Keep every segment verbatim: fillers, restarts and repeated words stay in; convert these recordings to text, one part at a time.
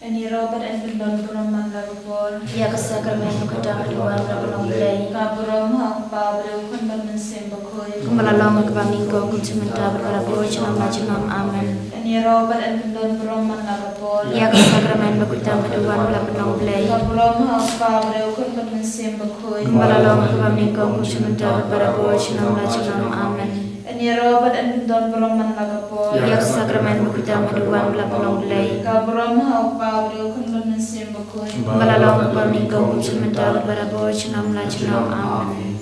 Yn ïaroh bad yn pyndon burom man la ka por. Ïa ka sakramen ba khuid tam bad u wan bad u Blei. Ka burom ha u Kpa bad u Khun bad u Mynsiem Bakhuid. Kumba la long ha kaba nyngkong, kumjuh mynta bad barabor, junom la junom. Amen. Yn ïaroh bad yn pyndon burom man la ka por. Ïa ka sakramen ba khuid tam bad u wan bad u Blei. Ka burom ha u Kpa bad u Khun bad u Mynsiem Bakhuid. Kumba la long ha kaba nyngkong, kumjuh mynta bad barabor, junom la junom. Amen. Yn ïaroh bad yn pyndon burom man la ka por. Ïa ka sakramen ba khuid tam bad u wan bad u Blei. Ka burom ha u Kpa bad u Khun bad u Mynsiem Bakhuid. Kumba la long ha kaba nyngkong, kumjuh mynta bad barabor, junom la junom. Amen.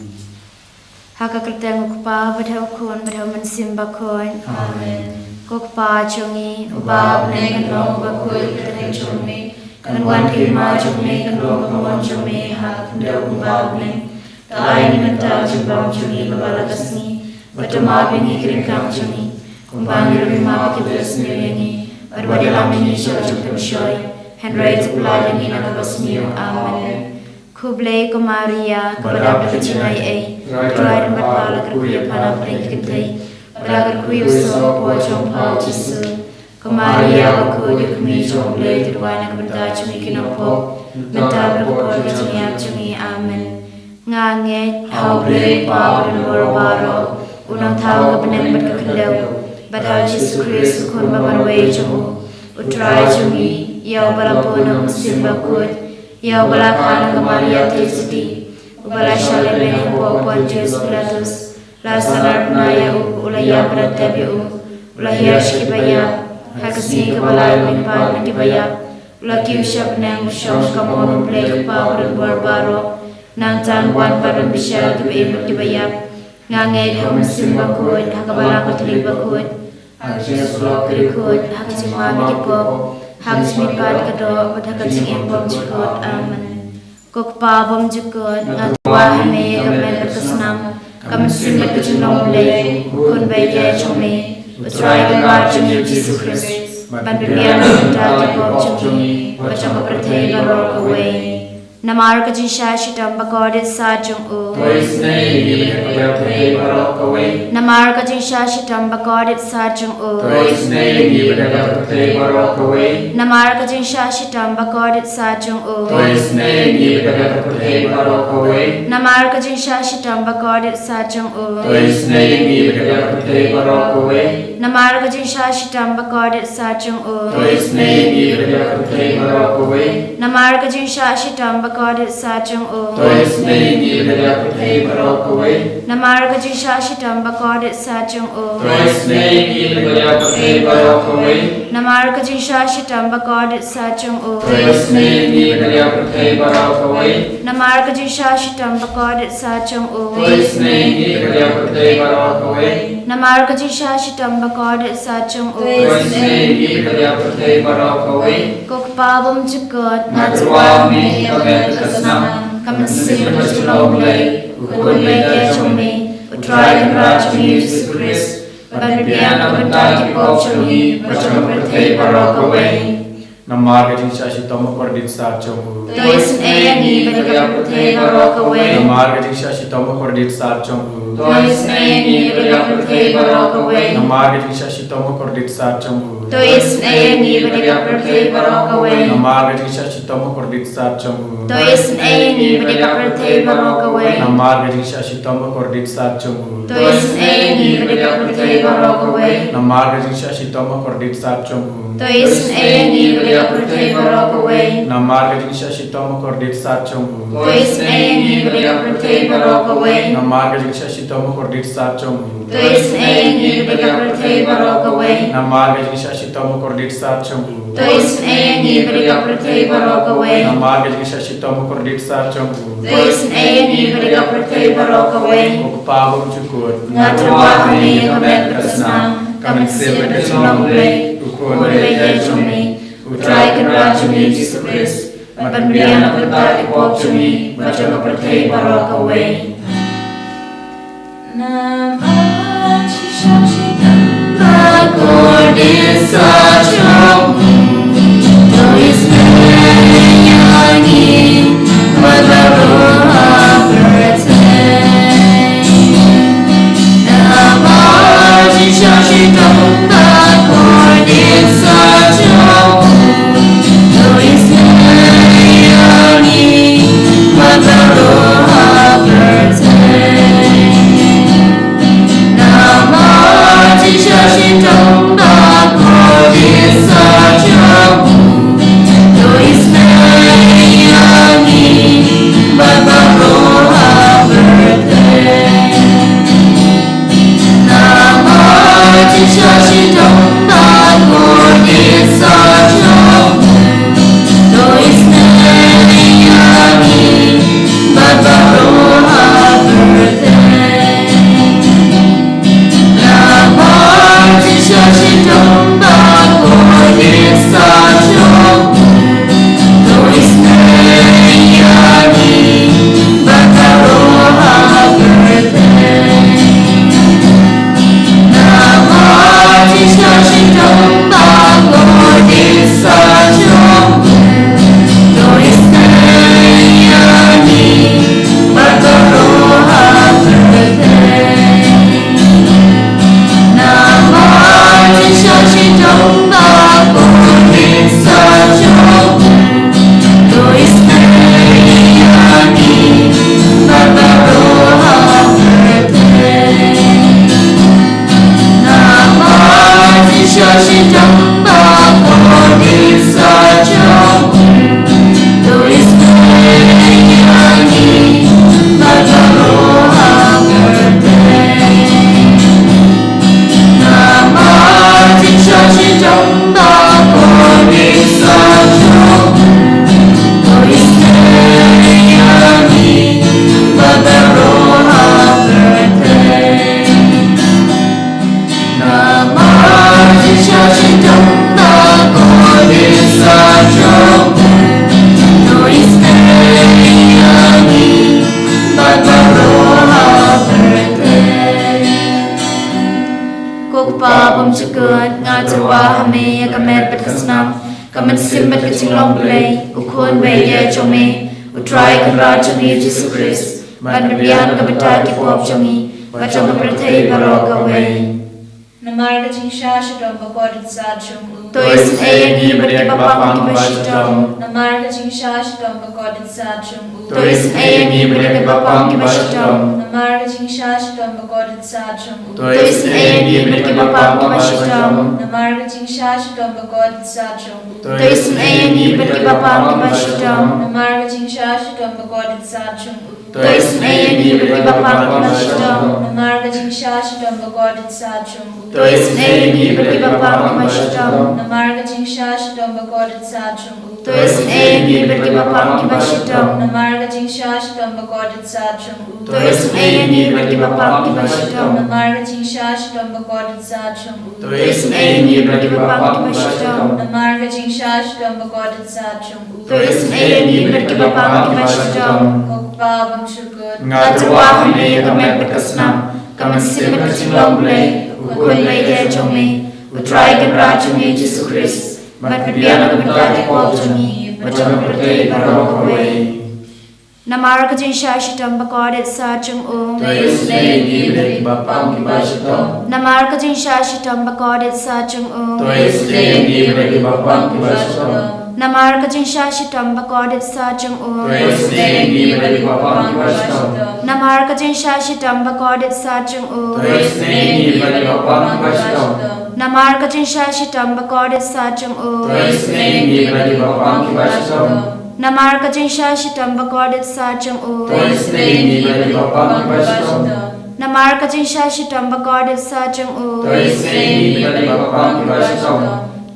Ha ka kyrteng u Kpa bad ha u Khun bad ha u Mynsiem Bakhuid. Amen. Ko Kpa jong ngi uba ha bneng, kan long ba khuid ka kyrteng jong me. Kan wan ka hima jong me, kan long ka mon jong me ha khyndiat kumba ha bneng. To ai ngi mynta ka jingbam jong ngi kaba la ka sngi. Bad to map ïa ngi ki ryngkang jong ngi, kumba ngi ruh ngi map ïa kiba ïasniew ïa ngi. Bad wat ïalam ïa ngi sha ka jingpynïap shoi, hynrei to pynlait ïa ngi na kaba sniew. Amen. Khublei ko Maria, kaba dap da ka jingaiei, U Trai u don bad pha, la kyrkhu ïa pha na pdeng ki kynthei, bad la kyrkhu ïa u soh hapoh jong pha u Jisu. Ko Maria bakhuid, ïa kmie jong U Blei, to duwai na ka bynta jong ngi ki nongpop, mynta bad ha ka por ka jingïap jong ngi. Amen. Nga ngeit ha U Blei Kpa uba don bor baroh, u nongthaw ka bneng bad ka khyndew, bad ha U Jisu Khrist u Khun ba marwei jong u, U Trai jong ngi, ïa uba la bun ha u Mynsiem Bakhuid, ïa uba la kha na ka Maria theisotti, uba la shah lehbeiñ hapoh Pontius Pilatus, la sahnarphna ïa u, u la ïap bad la tep ïa u, u la hiar sha kiba ïap, ha ka sngi kaba lai u la leit pat na kiba ïap, u la kiew sha bneng, u shong sha kamon U Blei Kpa uba don bor baroh. Nangta un wan pat ban bishar ïa kiba im bad kiba ïap. Nga ngeit ha u Mynsiem Bakhuid, ha ka Balang Katholik bakhuid, ha ka jingïasyllok ki riewkhuid, ha ka jingmap ïa ki pop, ha ka jingmihpat ka doh, bad ha ka jingim bymjukut. Amen. Ko Kpa bymjukut, nga tyrwa ha me ïa ka met bad ka snam, ka mynsiem bad ka jinglong U Blei, U Khun baïaid jong me, U Trai Kynrad jong ngi U Jisu Khrist, ban pynbiang na ka bynta ki pop jong ngi bad jong ka pyrthei baroh kawei. Namar ka jingshah shitom bakordit sat jong u. To isynei ïa ngi bad ïa ka pyrthei baroh kawei. Namar ka jingshah shitom bakordit sat jong u. To isynei ïa ngi bad ïa ka pyrthei baroh kawei. Namar ka jingshah shitom bakordit sat jong u. To isynei ïa ngi bad ïa ka pyrthei baroh kawei. Namar ka jingshah shitom bakordit sat jong u. To isynei ïa ngi bad ïa ka pyrthei baroh kawei. Namar ka jingshah shitom bakordit sat jong u. To isynei ïa ngi bad ïa ka pyrthei baroh kawei. Namar ka jingshah shitom bakordit sat jong u. To isynei ïa ngi bad ïa ka pyrthei baroh kawei. Namar ka jingshah shitom bakordit sat jong u. To isynei ïa ngi bad ïa ka pyrthei baroh kawei. Namar ka jingshah shitom bakordit sat jong u. To isynei ïa ngi bad ïa ka pyrthei baroh kawei. Namar ka jingshah shitom bakordit sat jong u. To isynei ïa ngi bad ïa ka pyrthei baroh kawei. Namar ka jingshah shitom bakordit sat jong u. To isynei ïa ngi bad ïa ka pyrthei baroh kawei. Ko Kpa bymjukut, nga tyrwa ha me ïa ka met bad ka snam, ka mynsiem bad ka jinglong U Blei, U Khun baïaid jong me, U Trai Kynrad jong ngi U Jisu Khrist, ban pynbiang na ka bynta ki pop jong ngi bad jong ka pyrthei baroh kawei. Namar ka jingshah shitom bakordit sat jong u. To isynei ïa ngi bad ïa ka pyrthei baroh kawei. Namar ka jingshah shitom bakordit sat jong u. To isynei ïa ngi bad ïa ka pyrthei baroh kawei. Namar ka jingshah shitom bakordit sat jong u. To isynei ïa ngi bad ïa ka pyrthei baroh kawei. Namar ka jingshah shitom bakordit sat jong u. To isynei ïa ngi bad ïa ka pyrthei baroh kawei. Namar ka jingshah shitom bakordit sat jong u. To isynei ïa ngi bad ïa ka pyrthei baroh kawei. Namar ka jingshah shitom bakordit sat jong u. To isynei ïa ngi bad ïa ka pyrthei baroh kawei. Namar ka jingshah shitom bakordit sat jong u. To isynei ïa ngi bad ïa ka pyrthei baroh kawei. Namar ka jingshah shitom bakordit sat jong u. To isynei ïa ngi bad ïa ka pyrthei baroh kawei. Namar ka jingshah shitom bakordit sat jong u. To isynei ïa ngi bad ïa ka pyrthei baroh kawei. Namar ka jingshah shitom bakordit sat jong u. To isynei ïa ngi bad ïa ka pyrthei baroh kawei. Ko Kpa bymjukut, nga tyrwa ha me ïa ka met bad ka snam, ka mynsiem bad ka jinglong U Blei, U Khun baïaid jong me, U Trai Kynrad jong ngi U Jisu Khrist, ban pynbiang na ka bynta ki pop jong ngi bad jong ka pyrthei baroh kawei. Namar ka jingshah shitom bakordit sat jong u, to isynei ïa ngi bad baroh ha pyrthei. Namar ka jingshah shitom bakordit sat jong u, to Ko Kpa bymjukut, nga tyrwa ha me ïa ka met bad ka snam, ka mynsiem bad ka jinglong Blei, U Khun ba ïeit jong me, U Trai Kynrad jong ngi U Jisu Khrist, ban pynbiang ïa ka bynta ki pop jong ngi bad jong ka pyrthei baroh kawei. Namar ka jingshah shitom bakordit sat jong u. To isynei ïa ngi bad kiba pang kiba shitom. Namar ka jingshah shitom bakordit sat jong u. To isynei ïa ngi bad kiba pang kiba shitom. Namar ka jingshah shitom bakordit sat jong u. To isynei ïa ngi bad kiba pang kiba shitom. Namar ka jingshah shitom bakordit sat jong u. To isynei ïa ngi bad kiba pang kiba shitom. Namar ka jingshah shitom bakordit sat jong u. To isynei ïa ngi bad kiba pang kiba shitom. Namar ka jingshah shitom bakordit sat jong u. To isynei ïa ngi bad kiba pang kiba shitom. Namar ka jingshah shitom bakordit sat jong u. To isynei ïa ngi bad kiba pang kiba shitom. Namar ka jingshah shitom bakordit sat jong u. To isynei ïa ngi bad kiba pang kiba shitom. Namar ka jingshah shitom bakordit sat jong u. To isynei ïa ngi bad kiba pang kiba shitom. Namar ka jingshah shitom bakordit sat jong u. To isynei ïa ngi bad kiba pang kiba shitom. Ko Kpa bymjukut. Nga tyrwa ha me ïa ka met bad ka snam, ka mynsiem bad ka jinglong Blei, U Khun ba ïeit jong me, U Trai Kynrad jong ngi Jisu Khrist, ban pynbiang ïa ka bynta ki pop jong ngi bad jong ka pyrthei baroh kawei. Namar ka jingshah shitom bakordit sat jong u. To isynei ïa ngi bad kiba pang kiba shitom. Namar ka jingshah shitom bakordit sat jong u. To isynei ïa ngi bad kiba pang kiba shitom. Namar ka jingshah shitom bakordit sat jong u. To isynei ïa ngi bad kiba pang kiba shitom. Namar ka jingshah shitom bakordit sat jong u. To isynei ïa ngi bad kiba pang kiba shitom. Namar ka jingshah shitom bakordit sat jong u. To isynei ïa ngi bad kiba pang kiba shitom. Namar ka jingshah shitom bakordit sat jong u. To isynei ïa ngi bad kiba pang kiba shitom. Namar ka jingshah shitom bakordit sat jong u. To isynei ïa ngi bad kiba pang kiba shitom.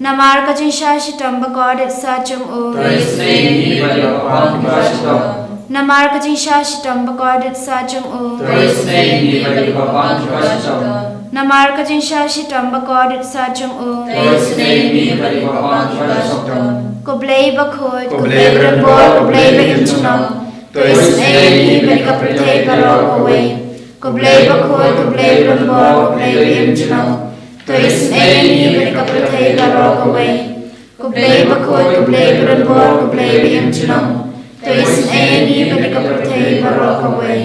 Namar ka jingshah shitom bakordit sat jong u. To isynei ïa ngi bad kiba pang kiba shitom. Namar ka jingshah shitom bakordit sat jong u. To isynei ïa ngi bad kiba pang kiba shitom. Namar ka jingshah shitom bakordit sat jong u. To isynei ïa ngi bad kiba pang kiba shitom. Ko Blei bakhuid, ko Blei badonbor, ko Blei ba im junom. To isynei ïa ngi bad ka pyrthei baroh kawei. Ko Blei bakhuid, ko Blei badonbor, ko Blei ba im junom. To isynei ïa ngi bad ka pyrthei baroh kawei. Ko Blei bakhuid, ko Blei badonbor, ko Blei ba im junom. To isynei ïa ngi bad ka pyrthei baroh kawei.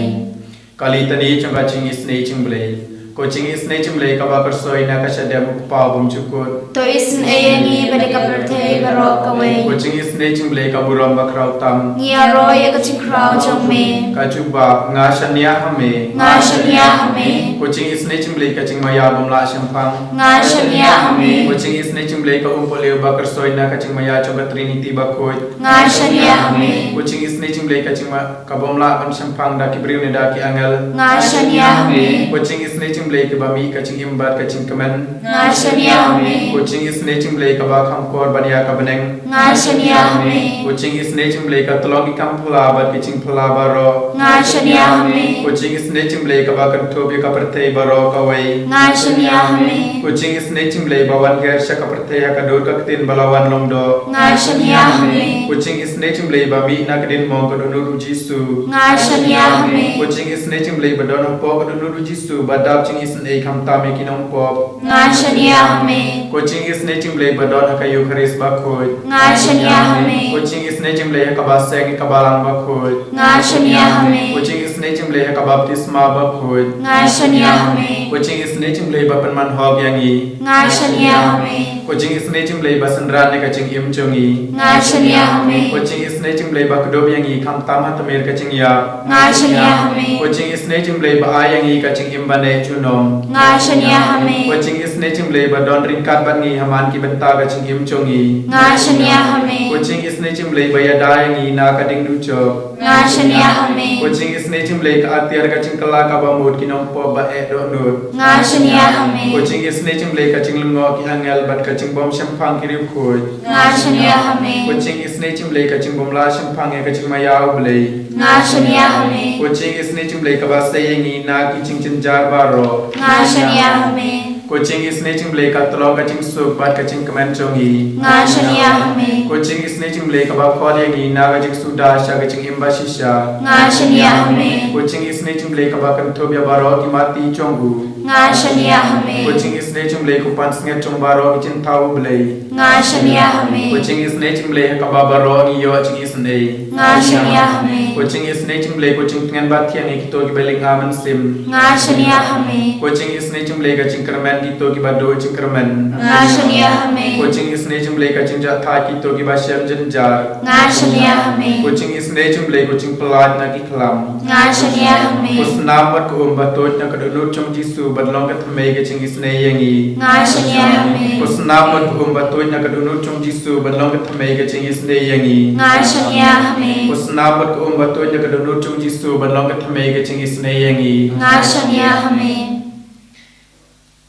Ka litani jong ka jingisynei jong Blei. Ko jingisynei jong Blei kaba kyrsoi na ka shadem U Kpa bymjukut. To isynei ïa ngi bad ka pyrthei baroh kawei. Ko jingisynei jong Blei ka burom bakhraw tam. Ngi ïaroh ïa ka jingkhraw jong me. Ka jubab, nga shaniah ha me. Nga shaniah ha me. Ko jingisynei jong Blei ka jingmaïa bym lah shemphang. Nga shaniah ha me. Ko jingisynei jong Blei ka umpohliew ba kyrsoi na ka jingmaïa jong ka Trinity bakhuid. Nga shaniah ha me. Ko jingisynei jong Blei ka jingma ka bym lah ban shemphang da ki briew ne da ki angel. Nga shaniah ha me. Ko jingisynei jong Blei kaba mih ka jingim bad ka jingkmen. Nga shaniah ha me. Ko jingisynei jong Blei kaba kham kor ban ïa ka bneng. Nga shaniah ha me. Ko jingisynei jong Blei ka tyllong ki kam phylla bad ki jingphylla baroh. Nga shaniah ha me. Ko jingisynei jong Blei kaba kynthup ïa ka pyrthei baroh kawei. Nga shaniah ha me. Ko jingisynei jong Blei ba wan ger sha ka pyrthei ha ka dur ka ktien ba la wan long doh. Nga shaniah ha me. Ko jingisynei jong Blei ba mih na ka diengphna ka dohnud u Jisu. Nga shaniah ha me. Ko jingisynei jong Blei ba don hapoh ka dohnud u Jisu ba dap jingisynei khamtam ïa ki nongpop. Nga shaniah ha me. Ko jingisynei jong Blei ba don ha ka Eukharist bakhuid. Nga shaniah ha me. Ko jingisynei jong Blei ha kaba seng ïa ka balang bakhuid. Nga shaniah ha me. Ko jingisynei jong Blei ha ka baptisma bakhuid. Nga shaniah ha me. Ko jingisynei jong Blei ba pynman hok ïa ngi. Nga shaniah ha me. Ko jingisynei jong Blei ba synran ïa ka jingim jong ngi. Nga shaniah ha me. Ko jingisynei jong Blei ba kdup ïa ngi khamtam ha tmier ka jingïap. Nga shaniah ha me. Ko jingisynei jong Blei ba ai ïa ngi ka jingim ba neh junom. Nga shaniah ha me. Ko jingisynei jong Blei ba don ryngkat bad ngi ha man ki bynta ka jingim jong ngi. Nga shaniah ha me. Ko jingisynei jong Blei ba ïada ïa ngi na ka diengdujok. Nga shaniah ha me. Ko jingisynei jong Blei ka atiar ka jingkylla kaba mut ki nongpop ba eh dohnud. Nga shaniah ha me. Ko jingisynei jong Blei ka jinglyngngoh ki angel bad ka jingbym shemphang ki riewkhuid. Nga shaniah ha me. Ko jingisynei jong Blei ka jingbym lah shemphang ïa ka jingmaïa u Blei. Nga shaniah ha me. Ko jingisynei jong Blei kaba sei ïa ngi na ki jingjynjar baroh. Nga shaniah ha me. Ko jingisynei jong Blei ka tyllong ka jingsuk bad ka jingkmen jong ngi. Nga shaniah ha me. Ko jingisynei jong Blei kaba khot ïa ngi na ka jingsuda sha ka jingim bashisha. Nga shaniah ha me. Ko jingisynei jong Blei kaba kynthup ïa baroh ki mati jong u. Nga shaniah ha me. Ko jingisynei jong Blei ko pansngiat jong baroh ki jingthaw u Blei. Nga shaniah ha me. Ko jingisynei jong Blei ha kaba baroh ngi ïoh jingisynei. Nga shaniah ha me. Ko jingisynei jong Blei ko jingtngen bathiang ïa kito kiba lynga mynsiem. Nga shaniah ha me. Ko jingisynei jong Blei ka jingkyrmen kito kiba duh jingkyrmen. Nga shaniah ha me. Ko jingisynei jong Blei ka jingjahthait kito kiba shem jynjar. Nga shaniah ha me. Ko jingisynei jong Blei ko jingpyllait na ki khlam. Nga shaniah ha me. Ko snam bad ko um ba tuid na ka dohnud jong u Jisu bad long ka thymmei ka jingisynei ïa ngi. Nga shaniah ha me. Ko snam bad ko um ba tuid na ka dohnud jong u Jisu bad long ka thymmei ka jingisynei ïa ngi. Nga shaniah ha me. Ko snam bad ko um ba tuid na ka dohnud jong u Jisu bad long ka thymmei ka jingisynei ïa ngi. Nga shaniah ha me.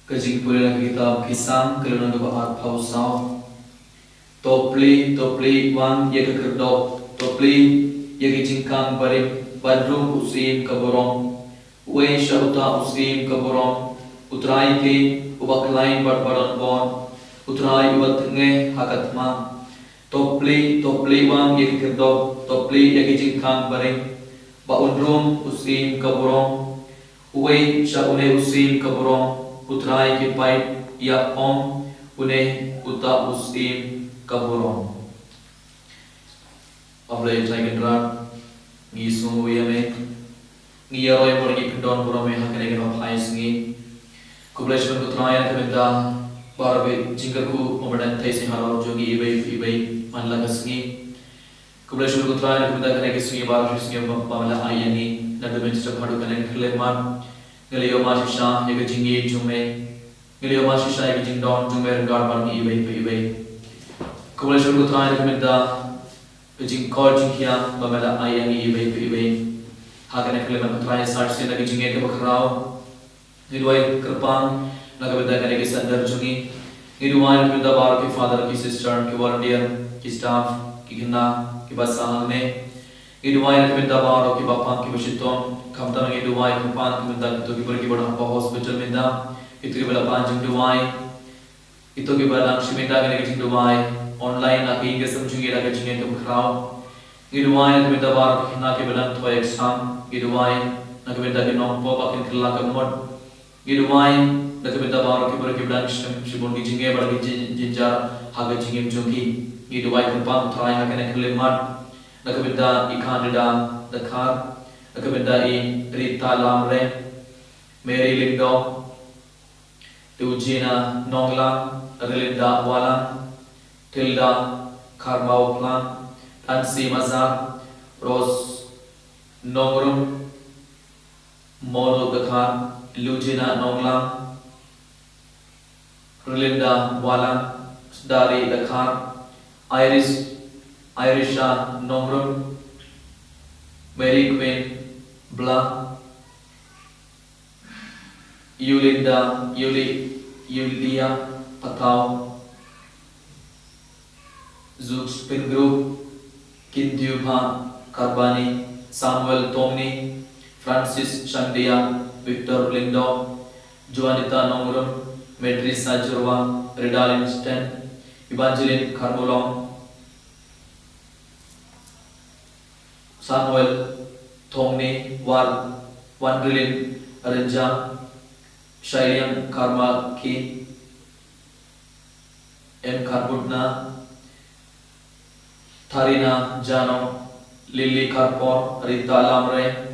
Ka jingpule na ka kitab Ki Salm ka lynnong kaba arphew saw. To plie, to plie wang ïa ka khyrdop, to plie ïa ka jingkhang barit, ban rung u Syiem ka burom. Uei sha uta u Syiem ka burom, U Trai ki, uba khlaiñ bad ba don bor, U Trai uba tnge ha ka thma. To plie, to plie wang ïa ka khyrdop, to plie ïa ka jingkhang barit, ba un rung u Syiem ka burom. Uei sha une u Syiem ka burom, U Trai ki paid ïa ong, une uta u Syiem ka burom. A Blei Trai Kynrad, ngi sngewnguh ïa me. Ngi ïaroh ïa me, ngi kyndon burom ïa me ha kane ka phai sngi. Khublei shibun ko Trai na ka bynta baroh ki jingkyrkhu, u madan thei sngewbha jong ngi iwei pa iwei man la ka sngi. Khublei shibun ko Trai na ka bynta kane ka sngi baroh shi sngi ba me la ai ïa ngi. Naduh mynstep haduh kane ka khyllipmat, ngi la ïoh mad shisha ïa ka jingïeit jong me. Ngi la ïoh mad shisha ïa ka jingdon jong me ryngkat bad ngi iwei pa iwei. Khublei shibun ko Trai na ka bynta ka jingkoit jingkhiah ba me la ai ïa ngi iwei pa iwei. Ha kane ka khyllipmat ko Trai, shisien na ka jingngeit kaba khraw, ngi duwai kyrpang na ka bynta kane ka sender jong ngi. Ngi duwai na ka bynta baroh ki father, ki sister, ki volunteer, ki staff, ki khynnah kiba sah hangne. Ngi duwai na ka bynta baroh kiba pang kiba shitom. Khamtam ngi duwai kyrpang na ka bynta kito ki briew kiba don hapoh hospital mynta, kito kiba la pan jingduwai, kito kiba dang shu mynta kane ka jingduwai online na ka ïing ka sem jong ngi da ka jingngeit kaba khraw. Ngi duwai na ka bynta baroh ki khynnah kiba dang thoh exam. Ngi duwai na ka bynta ki nongpop ba kin kylla ka mut. Ngi duwai na ka bynta baroh ki briew kiba dang shem shibun ki jingeh bad ki jin-, jynjar ha ka jingim jong ki. Ngi duwai kyrpang Trai ha kane ka khyllipmat na ka bynta i Candida Dkhar, na ka bynta i Rita Lamre, Mary Lyngdoh, Eugenia Nonglang, Relinda Walang, Tilda Kharmawphlang, Tansi Mazar, Rose Nongrum, Monu Dkhar, Lugina Nonglang, Relinda Walang, Sdari Dkhar, Iris, Irisha Nongrum, Mary Queen Blah, Yulinda, Yuli, Yulia Patau, Zuk Spin Group, Kindiu Pha Karbani, Samuel Tomni, Francis Shandia, Victor Lindong, Juanita Nongrum, Medrisa Jurwa, Ridalin Sten, Evangeline Karmulong, Samuel Thongni, Wan, Wanrilin Renjang, Shailiang Karma Ki, M Karbutna, Tharina Jano, Lily Karpor, Rita Lamre,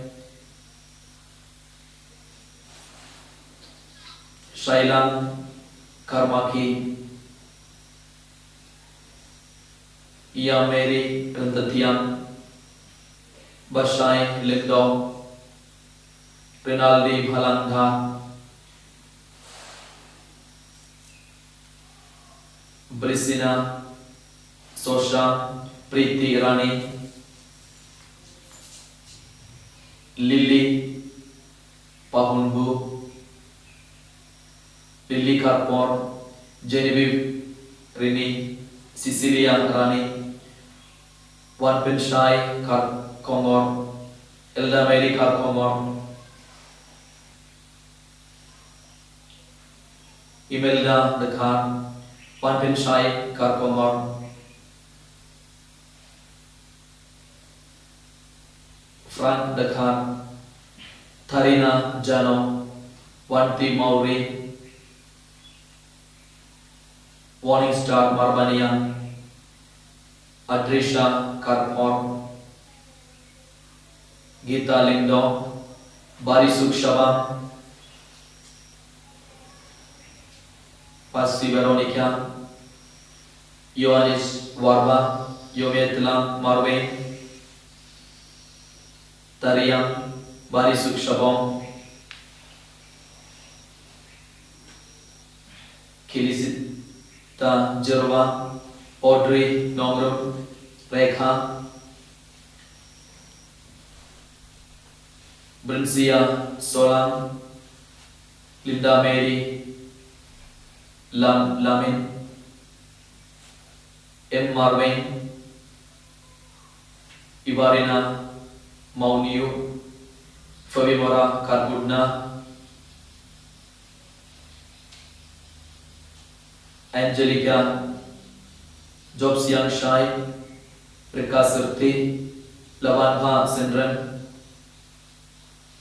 Shailang Karmaki, Ia Mary Rentetiang, Bashai Lindong, Rinaldi Bhalangdha, Brisina Sosha, Priti Rani, Lily Pahunbu, Lily Karpor, Genevieve Rini, Cecilia Rani, Wan Pinshai Karkongor, Elda Mary Karkongor, Imelda Dkhar, Wan Pinshai Karkongor, Frank Dkhar, Tharina Jano, Wanti Mauri, Warning Star Marbaniang, Adrisha Karpor, Gita Lingdong, Barisuk Shabam, Pasi Veronica, Ioannis Warba, Yometlam Marwei, Tariang, Barisuk Shabong, Kilisita Jerwa, Audrey Nongrum, Rekha, Brinsia Solang, Linda Mary, Lam Lamin, M Marwei, Ivarina Mauniu, Fabimora Karbudna, Angelica Jobsiang Shai, Rika Serti, Labanpha Sendrem,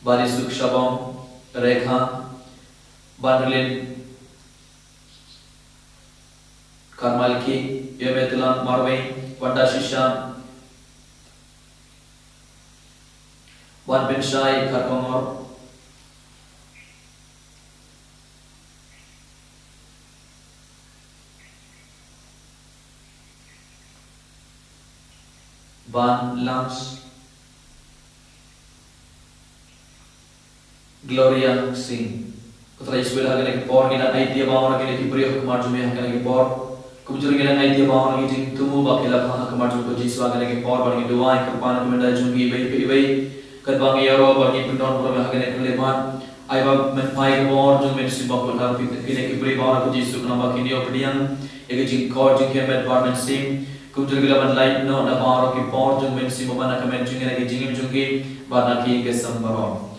Barisuk Shabong, Rekha, Banrlin Karmalki, Yometlam Marwei, Wanda Shisha, Wan Pinshai Karkongor, Ban Lams, Gloria Singh. Ko Trai Jisu, ha kane ka por ngi dang aiti ïa baroh kine ki briew ha khmat jong me ha kane ka por. Kumjuh ngi dang aiti ïa baroh ki jingthmu ba ki la phah ha khmat jong ko Jisu ha kane ka por, ba ngi duwai kyrpad na ka bynta jong ki iwei pa iwei. Katba ngi ïaroh ba ngi pyndon baroh ha kane ka khlieh mat, ai ba men phai ka bor jong me Mynsiem Bakhuid ha kine ki briew baroh ko Jisu, khnang ba kin ïoh pdiang ïa ka jingkhot jingkmen bad mynsiem. Kumjuh ki la ban lait noh na baroh ki bor jong me Mynsiem Bakhuid na ka met jong ngi, na ki jingim jong ki bad na ki ïing ki sem baroh.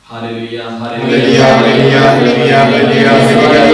Haleluia, haleluia, haleluia, haleluia, haleluia.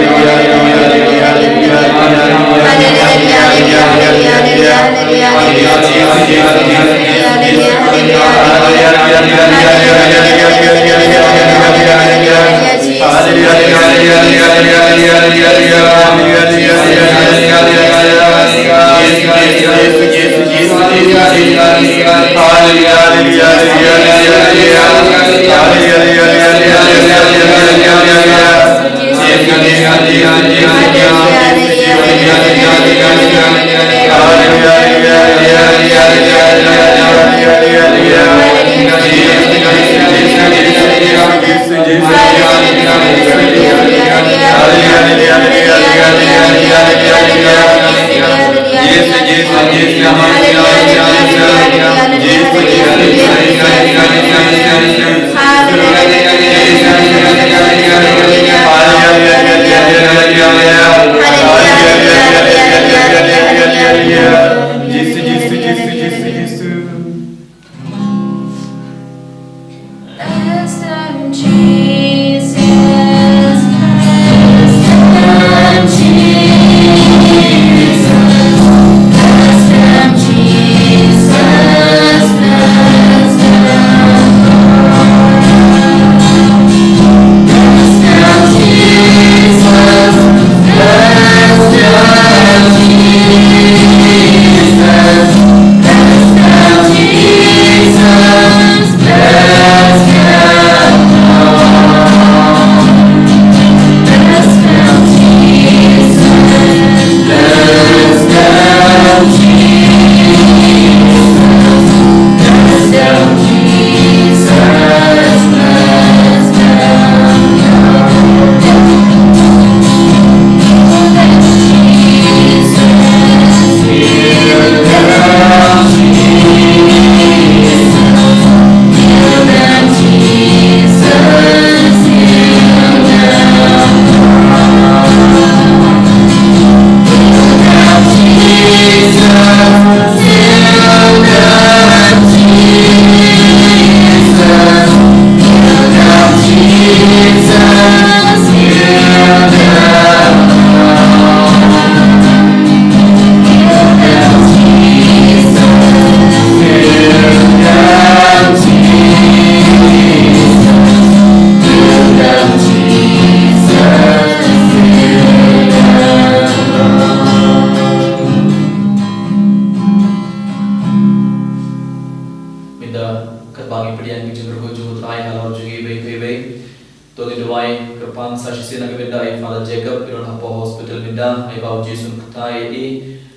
To ngin duwai. Kyrpang, sa shisien na ka bynta i Father Jacob, i don hapoh hospital mynta, ai ba u Jisu un kyrteng ïa i,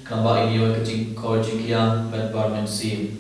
khnang ba in ïoh ka jingkor jingkhiah bad bar mynsiem.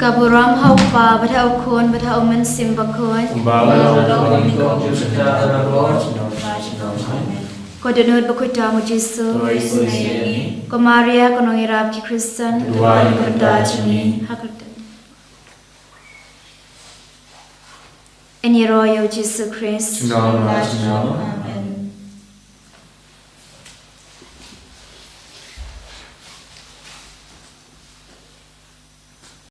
Ka burom ha u Kpa, bad ha u Khun, bad ha u Mynsiem Bakhuid. Kumba la long ha u nyngkong, junom junom, junom junom. Amen. Ko dohnud bakhuid tam u Jisu. Ko Maria, ko nongïarap ki Khristan. Duwai namar ka bynta jong ngi. Ha ka Ngin ïaroh ïa u Jisu Khrist. Junom, junom.